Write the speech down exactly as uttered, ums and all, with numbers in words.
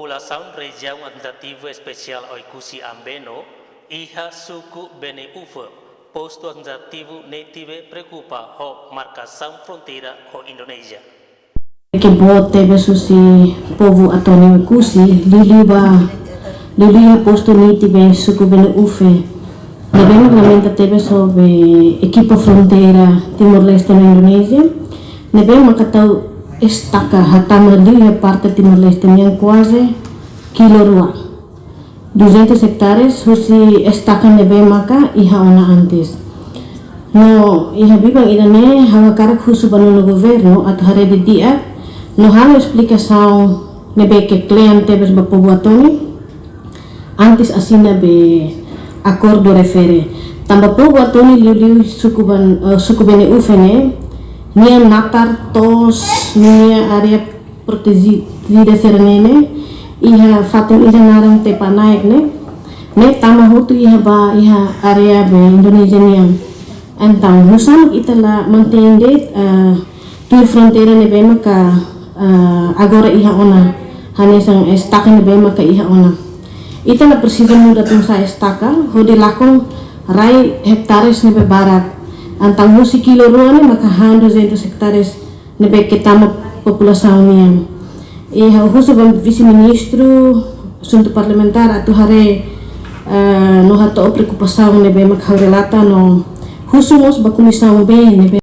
Populasaun Rejiaun Administrativa Espesiál Oekusi Ambeno, iha suku Bene-Ufe, postu administrativu Nitibe preokupa ho markasaun fronteira ho Indonézia. Ke boot tebes husi povu Atoni Oekusi, liuliu ba, liuliu iha postu Nitibe suku Bene-Ufe. Ne'ebé mak lamenta tebes ho be ekipa fronteira Timor-Leste no Indonézia. Ne'ebé maka tau estaka hatama liu iha parte Timor-Leste nian kuaze kilo rua. Duzentos hektares husi estaka ne'ebé maka iha ona antes. No iha biban ida-ne'e ha'u hakarak husu ba nonu governu atu haree didi'ak no halo esplikasaun ne'ebé ke kle'an tebes ba povu Atoni antes asina be akordu refere. Tanba povu Atoni liuliu suku Ban-, eh, suku Bene-Ufe ne'e, nia natar to'os nia área protejida sira-ne'e, iha fatin ida naran Tepa Naik ne'e, ne'e tama hotu iha ba iha área be Indonézia nian. Entaun, nusá mak ita la mantein de'it, eh, tuir fronteira ne'ebé maka, eh, agora iha ona, hanesan estaka ne'ebé maka iha ona. Ita la presiza muda tun sa'e estaka, hodi lakon rai hektares ne'ebé barak. Entaun husi kilo rua ne'e maka han duzentos hektares ne'ebé ke tama populasaun nian. I ha'u husu ba vise-ministru asuntu parlamentár atu haree, eh, no hato'o preokupasaun ne'ebé mak ha'u relata no husu mós ba Komisaun B ne'ebé